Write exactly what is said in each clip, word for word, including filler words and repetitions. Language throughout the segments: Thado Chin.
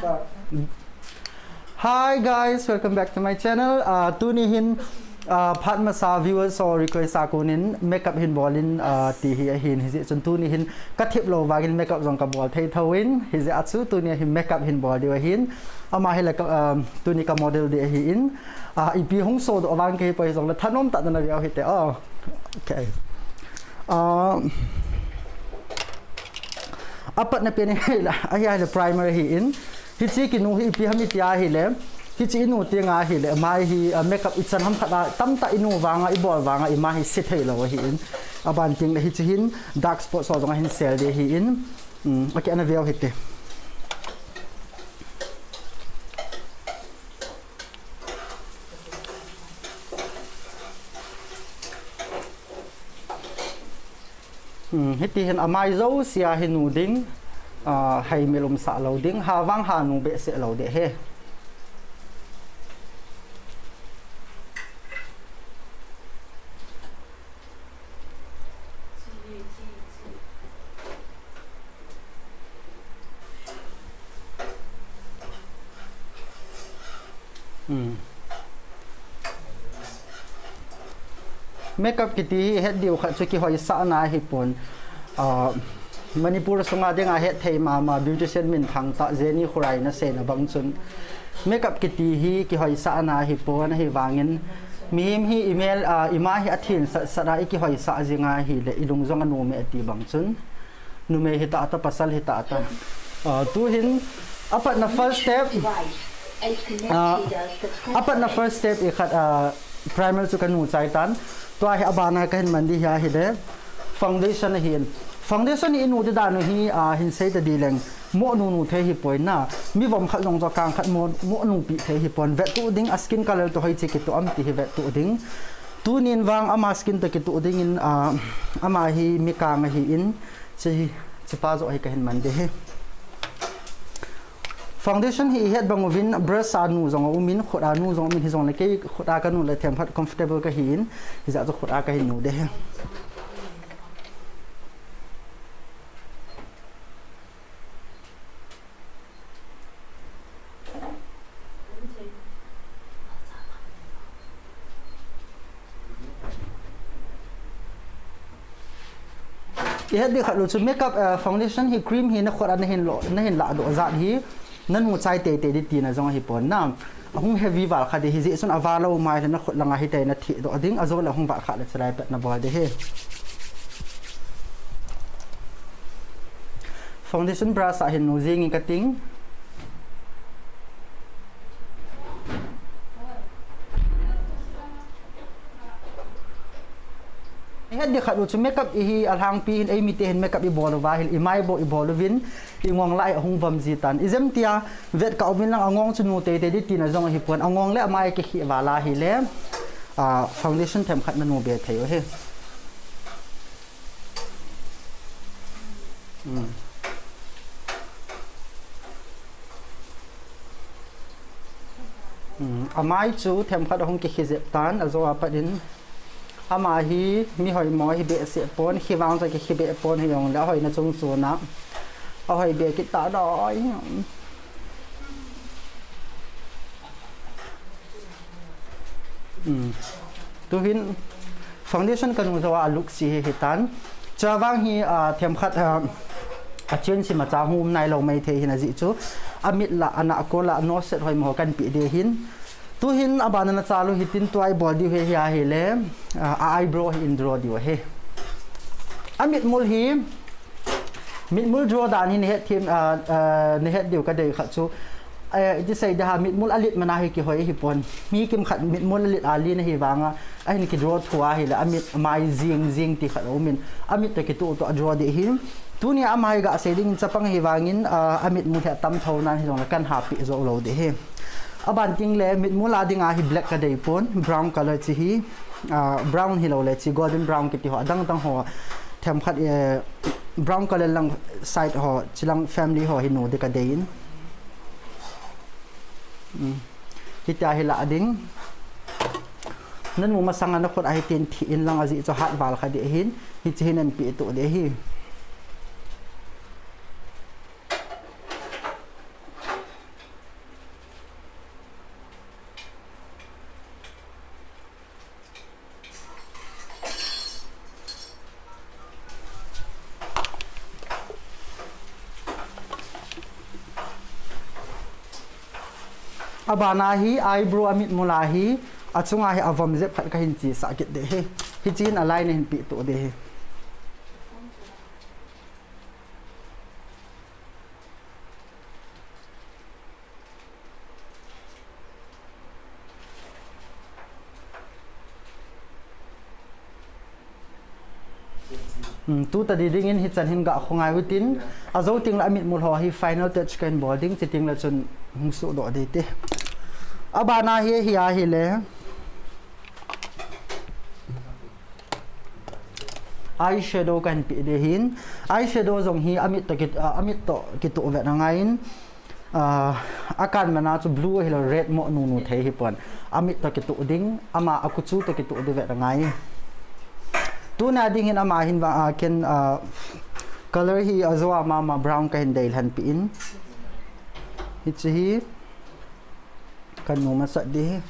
Hi guys, welcome back to my channel. Uh, tuni hin, uh, phat masa viewers ho request a kon in makeup hin bol in, uh, ti hi ahin, hijeh chun tuni hin ka thip lou vangin makeup jong ka bol thei thou in, hijeh a chu tuni hin makeup hin bol diu ahin. Ama hi le ka, um, tuni ka model ding ahin. Uh, ipi hung sodoh vang kahi poi jong le thanom tah in na veu hite. Oh. Okay. Uh, Apatna pen hi la, ahi, ahi le primer ahin. Hiche kinu hi ipi ham iti ahile, hiche inu teng ahile, mai hi, ah, makeup ichan ham khat a, tamtah inu vanga, ibol vanga, ima hi se thei lou ahin. Aban teng le hiche hin dark spot ho jong ahin sel ding ahin. Um, okay, ana veu hite. Hmm, hiti hin amai jouse a hi nu ding, ah, hai melum sah lou ding, ha vang ha nu behseh lou ding ahi. Hmm. Makeup kiti hi het diu khat chu kihoisahna ahipon. Ah, Manipur sunga dinga het thei mama beautician minthang tah Jenny Khurai in aseina bang chun, makeup kiti hi kihoisahna ahipon, ahivangin mihem hi imel, ah, ima hi athin sat sat a ikihoisah jing ahile ilung jong anom e ati bang chun. Numei hita ta, pasal hita ta. Ah, tuhin, apatna first step, ah, apatna first step i khat, ah, primer chu kanu chai tan. Tua hi abana kahin man ding hi ahile. Foundation ahin. Foundation hi inu ding dan u hi, ah, hin sei ta ding leng. Mo nunu thei hi poi na. Mi vom khat jong chu kang khat mo, mo nu pi thei hi pon. Vettuh ding a skin color toh hoiche kitoh am ti hi vettuh ding. Tunin vang ama skin toh kitoh dingin, ah, ama hi mi kang ahin. Chi, chi pa joh hi kahin man ding hi. Foundation hi ihet bang uvin brush a nu jong aumin, khut a nu jong aumin, hijongle kei khut a kanu le themkhat comfortable kahin, hijeh chun khut a kahin nu ding hi. Ihet ding khat lou chu makeup, eh, foundation hi cream hi na khut a nahin lo, nahin lahdoh jat hi, nanu chai teitei ding tina jong ahipon na. Ahung heavy val kha ding hijeh chun ava lou mai le na khut langa hitia na thehdoh ding, ajo le hung val kha le chulai pet na bol ding hi. Foundation brush a hin nu jing in kating. Ihet ding khat u chu makeup ihi alhangpi hin eimite hin makeup ibol uva ahile imai bou ibol uvin ingong lai ahung vam ji tan. Ijemtia vet kah uvin lang angong chu nu teitei ding tina jong ahipon, angong le amai kikhih val ahile, ah, foundation themkhat nanu be thei u ahi. Hmm. Hmm. Amai chu themkhat ahung kikhih jep tan, ajo a pat in. Ama hi mi hoimo hi behseh pon, khi vang chu kikhih be pon hijongle, ahoina chungchon a ahoi be kit ta doi. Hmm. Tuhin foundation kanu jou a look chu hi hitan. Chua vang hi, ah, themkhat, ah, a change imacha hung um nailou maithei hin ajeh chu. Amit lah, anah kol lah, nose set hoimo ho kahin pe ding hin. Tuhin abana nachal u hitin tua ibol diu hi, hi ahile, ah, a eyebrow hi in draw diu ahi. Amitmul hi, mitmul draw dan hi nahet them, ah, ah, nahet diu kadei khat chu. Eh, iti sei ding ham, mitmul alet mana hi kihoi ahipon. Mi kimkhat mitmul alet a len ahi vanga, ahin kidraw thua ahile, amit mai jing jing ti khat aumin, amit toh kitoh toh a draw ding ahi. Tunia amai gasei dingin chapang ahivangin, ah, amitmul hi atam thou nan hijongle kahin hahpeh jou lou ding ahi. Aban tengle mitmul a dinga hi black kadei pon, brown color chu hi, ah, brown hiloule chu golden brown kiti ho, adang dang ho, themkhat, eh, brown color lang side ho, chulang family ho hi nu ding kadei in. Hmm. Hitia hi lah ding. Nanu masanga nakhut a hitin thih in lang ajeh chu hat val kha ding ahin, hiche hi nahin pehtoh ding ahi. Abana hi eyebrow a mitmul a hi, achunga hi avom jep khat kahin chesah kit ding ahi. Hichea hin aline ahin peh to ding ahi. Hmm, tu tadi dingin hichan hin gah khongai utin, ajou tengle amitmul ho hi final touch kahin bol ding, chutengle chun hung suhdoh ding ahi. Abana hi, hi ahile. Eyeshadow kahin peh ding ahin. Eyeshadow jong hi amit toh kit-, ah, amit toh kitoh vet angaiyin. Ah, akan mana chu blue ahilou red mo nunu thei hipon. Amit toh kitoh ding, ama akuchu toh kitoh ding vet angai. Tuna dingin ama hin vang, ah, ken, ah, color hi ajou a mama brown kahin deilhen peh in. Hiche hi kanu masat ding ahi.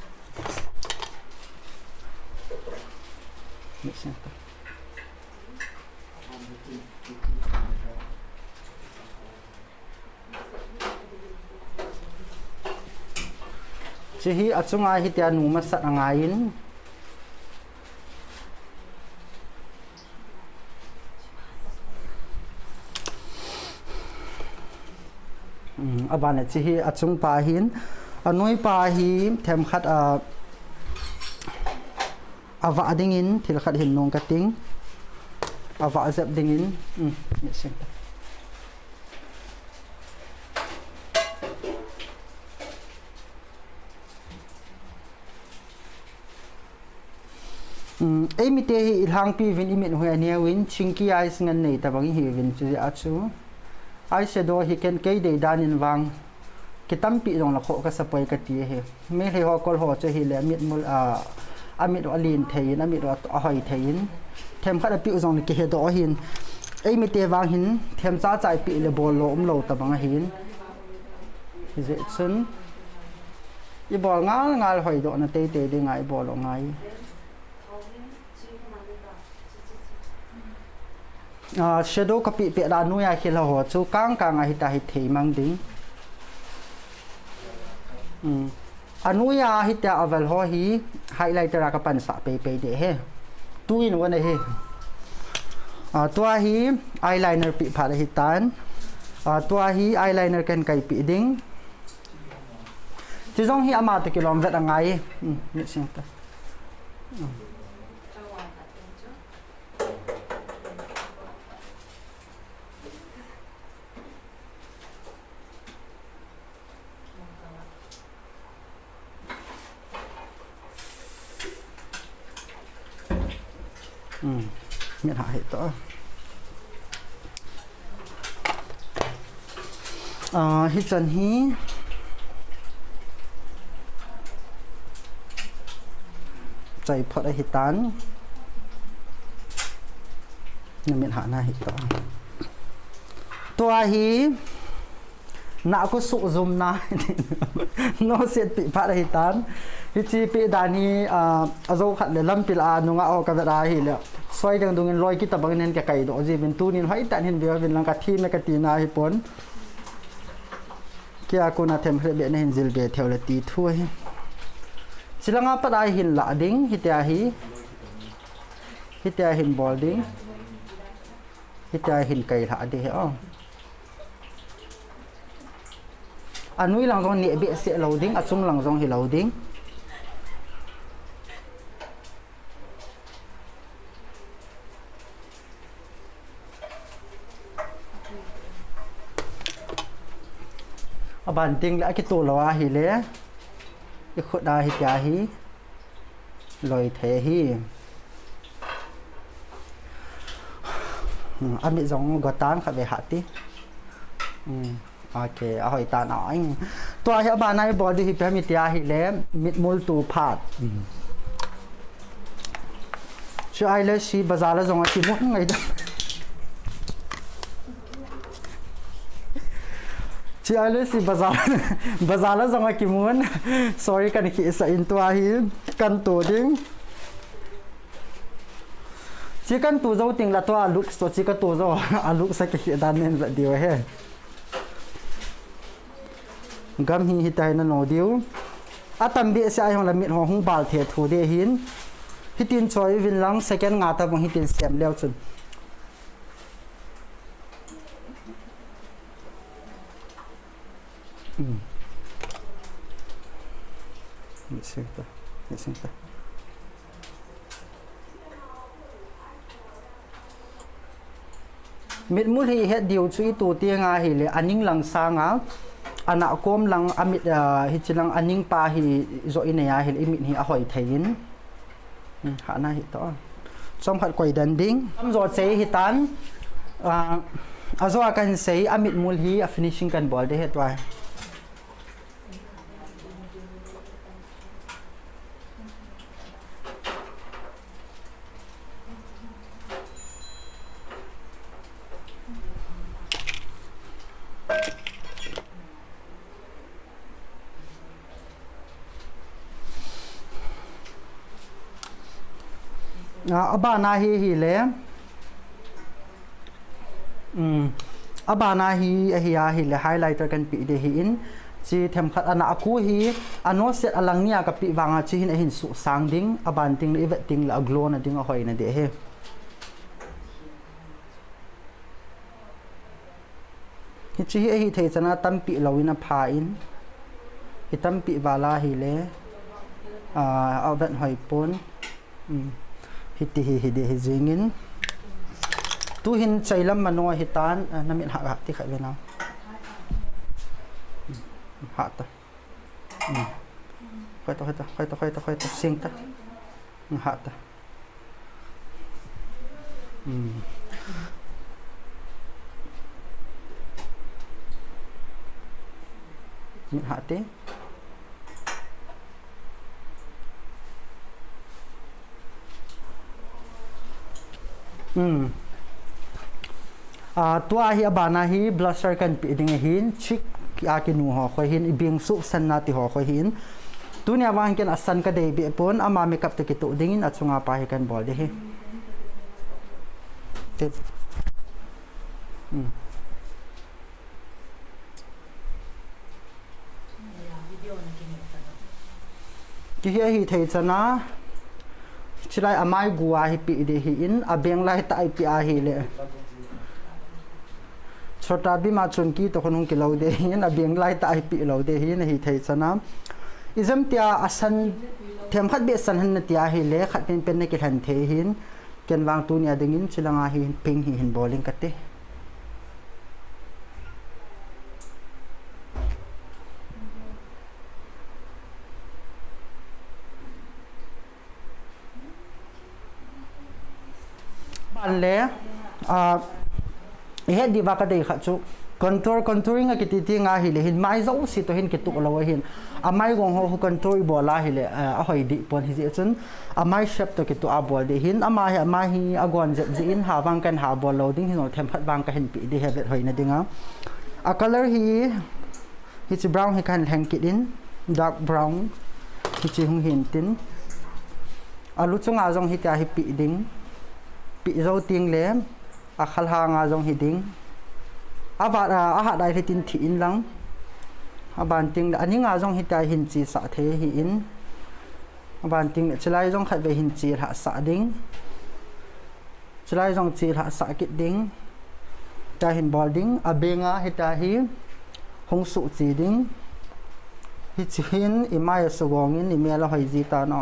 Hiche hi achunga hitia nu masat angaiyin. Hmm, abana hiche hi achung pa hin, anoi pa hi themkhat a, avah dingin thil khat hin nung kating. Avah jep dingin, hmm, ni sing. Hmm, eimite hi ilhangpi uvin imit hoi aneo uvin, chinky eyes ngen nei tabang ihiuvin chujeh a chu. Eyeshadow hi ken kei dei dan in vang. Kitampi jong la khoh kasa poi kati ahi. Meitei ho kol ho chu ahile, amit mul, a, amit u alen thei in, amit u ahoi thei in. Themkhat apiu jong le kihedoh ahin. Eimite vang hin, them chacha ipeh le bol lou umlou tabang ahin. Hijeh chun. Ibol ngal ngal hoidoh na teitei dinga ibol u ngai. Ah, shadow kapeh peh la noiya khel ho chu kang kang a hitia hi thei mang ding. Hmm. Anoiya hitia aval ho hi highlighter a kapansah pei pei ding ahi. Tuin vang ahi. Ah, tua hi eyeliner peh phat ahitan. Ah, tua hi eyeliner kahin kai peh ding. Chujong hi ama toh kilom vet angai. Hmm, ni sing ta. Hmm. Hmm. Mit hah hih toh. Ah, hichan hi. Chai phot ahitan. Na mit hah na hih toh. Tua hi. Na khu suh jum na. Noset peh phat ahitan. Hiche peh dan hi, ah, ajou khat le lampi lah a nungah ho kavet ahile. Soi deng dungin loi kitabang in hin kakai doh jiuvin tunin hoitah in hin ve uvin lang kathim e kati na hipon. Kei a kona themkhat beh nahin jil be thei le ti thu ahi. Chulanga pat a hin lah ding, hitia hi. Hitia hin bol ding. Hitia hin kai lah ding ahi, oh. Anoi lang jong neh behseh lou ding, achung lang jong hilou ding. Aban tengle akitoh lou ahile, ikhut a hitia hi loi thei ahi. Hmm, amit jong gotan khat ve hah ti. Hmm. Ok, ahoi tan a. Tua hi abana ibol ding hi ipi ham iti ahile, mitmul tu phat. Hiche eyelash hi bazar a jong akimun ngai da. Hiche eyelash hi bazar, bazar a jong akimun. Sorry, kana kisah in tua hi kana to ding. Hiche kana to jou tengle tua looks toh hiche kato jou a looks a kikhel dan nei vet diu ahi. Gam hi hitia hi nano diu. Atam behseh a hung le mit ho hung bal thei thou ding ahin. Hitin choi uvin lang second nga tabang hitin sem leu chun. Hmm. Ni sing ta, ni sing ta. Mitmul hi het diu chu itu teng ahile, aning lang sanga, ana kom lang, amit, ah, hichi lang aning pa hi jo inei ahile, imit hi ahoi thei in. Hmm, hahna hi to. Chomkhat koi den ding. Tamjo chei hitan, ah, ajo a kahin sei, amitmul hi a finishing kahin bol ding ahi tua. Ah, abana hi, hile. Hmm. Abana hi, ahi ahile, highlighter kahin pe ding ahin. Chi themkhat ana aku hi, anoset alang nia kapeh vanga chi hin ahin susang ding, aban tengle ivet tengle aglow na ding ahoina ding ahi. Hichi hi ahithei chana tampi louvin apha in. Hi tampi val ahile. Ah, avet hoi pon. Hmm. Hiti hi, hi ding ahi jingin. Tuhin chailam mano hitan, ah, namit hah, hah ti khat ve na. Hmm. Hah ta. Hmm. Khoi ta, khoi ta, khoi ta, khoi ta, khoi ta. Sing ta. Hmm, hah ta. Hmm. Mit hah te. Hmm. Ah, tua hi abana hi blusher kahin pe ding ahin, cheek a kinu ho khoi hin, ibeng suhsanna ti ho khoi hin. Tunia vang ken asan kadei beh pon, ama makeup toh kitoh dingin achunga pa hi kahin bol ding ahi. Tip. Hmm. Kihi ahithei chana, chilai amai gu a hi pe ding ahin, abeng lai tah a ipe ahile. Chhota Bheem a Chunki toh khun hung kilou ding ahin, abeng lai tah a hi pe lou ding ahin, ahithei chana. Ijemtia asan, themkhat beh san hen nati ahile, khat penpen nakilhen thei ahin. Ken vang tunia dingin chilanga hi pink hi hin bol ing kati. Ban le, ah, ihet diuva kadei khat chu, contour, contouring akiti teng ahile hin, mai jouse toh hin kitoh lou ahin. Amai gong ho contour ibol ahile, ah, ahoi deh pon hijeh chun, amai shape toh kitoh a bol ding ahin, ama hi, ama hi agon jep jeh in, ha vang kahin ha bol lou ding, hijongle themkhat vang kahin pe ding ahi vet hoina dinga. A color hi, hiche brown hi kahin lheng kit in, dark brown, hiche hung hin tin. Alu chunga jong hitia hi pe ding, pe jou tengle, akhalhanga jong hi ding. Avat a, ahat a hitin thi in lang. Aban tengle, aninga jong hitia hin chesah thei ahin. Aban tengle, chilai jong khatvei hin chelhah sah ding. Chilai jong chelhah sah kit ding. Tia hin bol ding, abenga hitia hi hung suhche ding. Hiche hin imai asugong in imel ahoi ji tan o.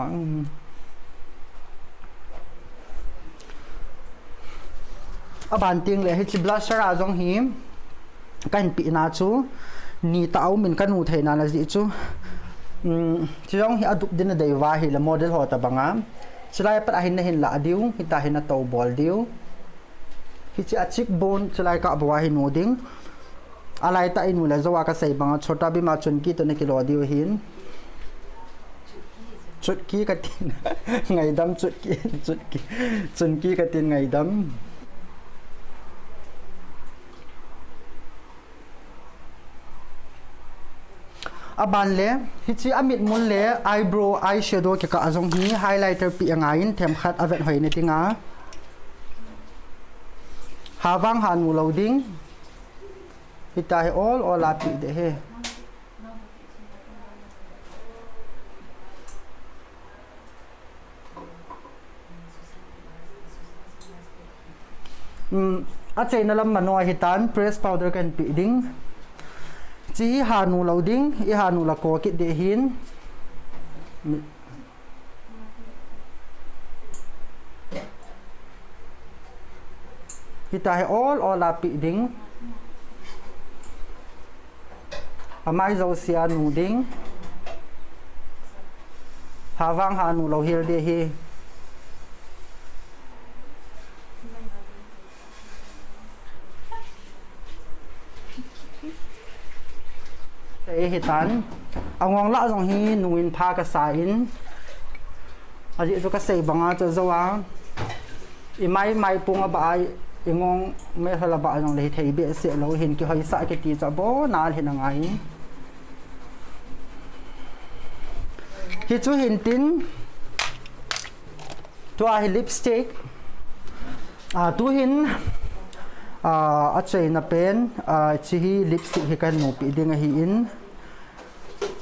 Aban tengle hiche blusher a jong hi kahin pehna chu, ni tah a um in kanu theina na jeh chu. Um, chujong hi adup din adei uva ahile model ho tobanga. Chulai pat a hin nahin lah diu, hitia hin atou bol diu. Hiche a cheekbone chulai kah bou a hin nu ding. Alai tah a inu le jou a kasei banga Chhota Bheem a Chunki toh nakilo diu ahin. Chutki katin. Ngaidam Chutki, Chutki. Chunki katin ngaidam. Aban le, hiche amitmul le eyebrow, eyeshadow kikah a jong hi highlighter peh angaiyin themkhat avet hoina dinga. Ha vang ha nu lou ding. Hitia hi ol ol a peh ding ahi. Um, achaina lam mano ahitan, press powder kahin peh ding. Hiche hi hanu lou ding, ihanu la ko kit ding ahin. Hitia hi ol ol a peh ding. Amai jousea nu ding. Havang hanu lou hel ding ahi. Hitia ahitan. Angong lah jong hi nu in pha kasa in. Ajeh chu kasei banga chu jou a. Imai, mai pung a bah a, ingong mel hol a bah jongle hithei behseh lou hin kihoisah kiti chu abon a lhin angai. Hichu hintin, tua hi lipstick. Ah, tuhin, ah, achaina pen, ah, hiche hi lipstick hi kahin nu peh ding ahin.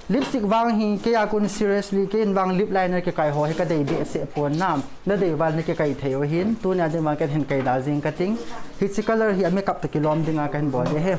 Lipstick vang hi, kei a kon seriously, kei in vang lip liner kikai ho hi kadei behseh pon na. Nadei val nakikai thei u ahin, tunia ding vang kahin kai da jing kating. Hiche color hi a makeup toh kilom dinga kahin bol ding ahi.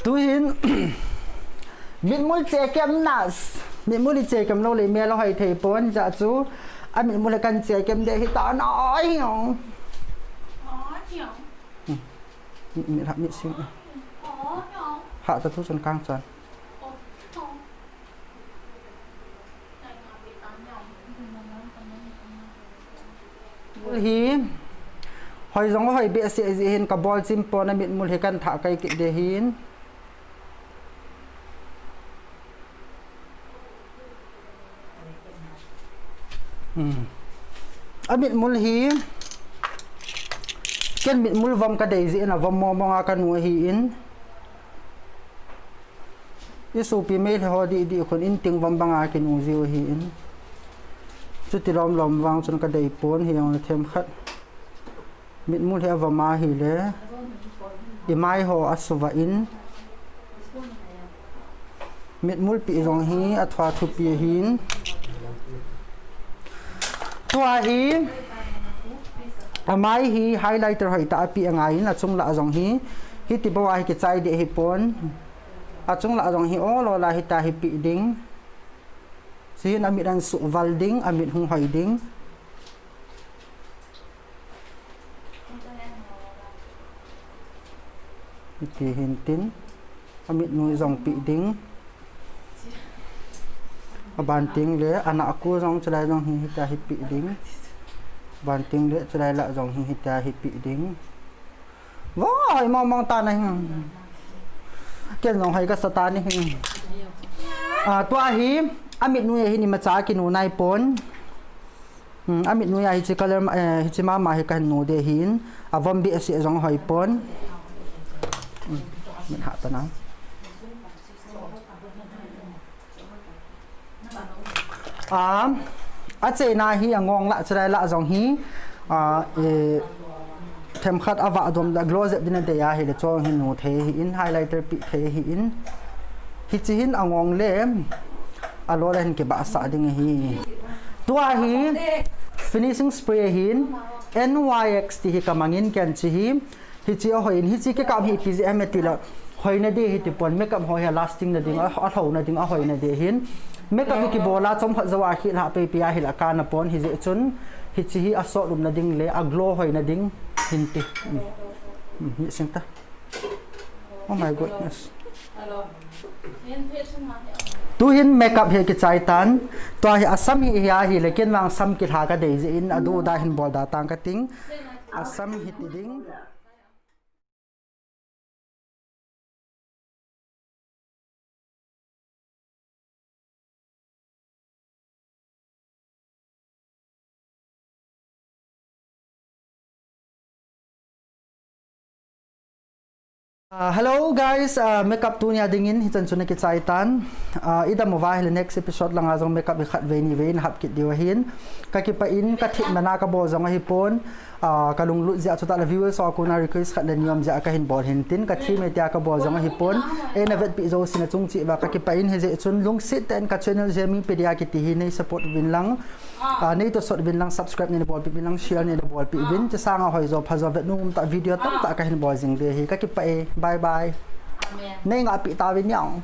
Tuhin, mitmul chekem nas. Mitmul i chekem lou le mel ahoi thei pon, hijeh chun amitmul hi kahin chekem ding ahitan ahi. Mit, mit, mit sing. Hah ta tu chun kang chan. Mitmul hi hoi jong hoi behseh jeh hin kabol chim pon, amitmul hi kahin thah kai kit ding ahin. Hmm. Amitmul hi, ken mitmul vom kadei jeh in avom mong mong a kanu ahin. I sopi Meitei ho didi khun in ting vom banga kinu jiu ahin. Chuti lom lom vang chun kadei pon, hijongle themkhat. Mitmul hi avom ahile, imai ho asuva in. Mitmul peh jong hi athua thupi ahin. Tua hi, amai hi highlighter hoitah a peh angaiyin, achung lah jong hi, hiti bou a hi kichai ding ahi pon. Achung lah jong hi ol ol a hitia hi peh ding. Chuin amit ahin suh val ding, amit hung hoi ding. Hiti hintin, amit noi jong peh ding. Aban teng le, ana aku jong chulai jong hi, hitia hi peh ding. Aban teng le, chulai lah jong hi, hitia hi peh ding. Vo, hoi mong mong tan ahi. Ken jong hoi kasa tan ahi. Ah, tua hi, amit noi ahin imacha kinu nai pon. Hmm, amit noi a hiche color, eh, hiche mama hi kahin nu ding ahin. Avom behseh jong hoi pon. Hmm, mit hah ta na. Ah, achaina hi angong lah, chulai lah jong hi, ah, eh, themkhat avah dom da glow jep ding nadei ahile, chong hin nu thei ahin, highlighter peh thei ahin. Hiche hin angong le, alou le hin kibahsah ding ahi. Tua hi, finishing spray ahin, N Y X ti hi kamangin ken hiche hi, Hiche ahoiyin, hiche kikap hi ipi jeh ham itile, hoina ding hiti pon, makeup ho hi lasting na ding, a, alhouna ding, ahoina ding ahin. Makeup hi kibol a chomkhat jou a khel hah pei pei ahile kana pon, hijeh chun, hiche hi asotlum na ding le, aglow hoina ding, hin ti. Hmm. Hmm, mi sing ta. Oh my goodness. Tuhin makeup hi kichai tan, tua hi asam hi, hi ahile, ken vang sam kilha kadei jeh in, adu da hin bol da tang kating. Asam hiti ding. Uh, hello guys, uh, makeup tunia dingin hichan chu nakichai tan. Uh, idam uva ahile next episode langa jong makeup hi khatvei nivei nahap kit diu ahin. Kakipah in, kathemna kabol jong ahipon. Uh, kalunglut jeh a chutah le viewers ho a kona request khat le ni um jeh a kahin bol hin tin, kathem e tia kabol jong ahipon. Eina vetpeh jouse nachung cheh uva kakipah in, hijeh chun lungset tah in ka channel Jamie Pedia kiti hi nei support uvin lang. Ah, nei tosot uvin lang, subscribe neina bolpeh uvin lang, share neina bolpeh uvin. Chusanga hoijo phajo vetnom umtah video tamtah kahin bol jing ding ahi. Kakipah e, bye bye. Nei ngahpeh tauvin yang.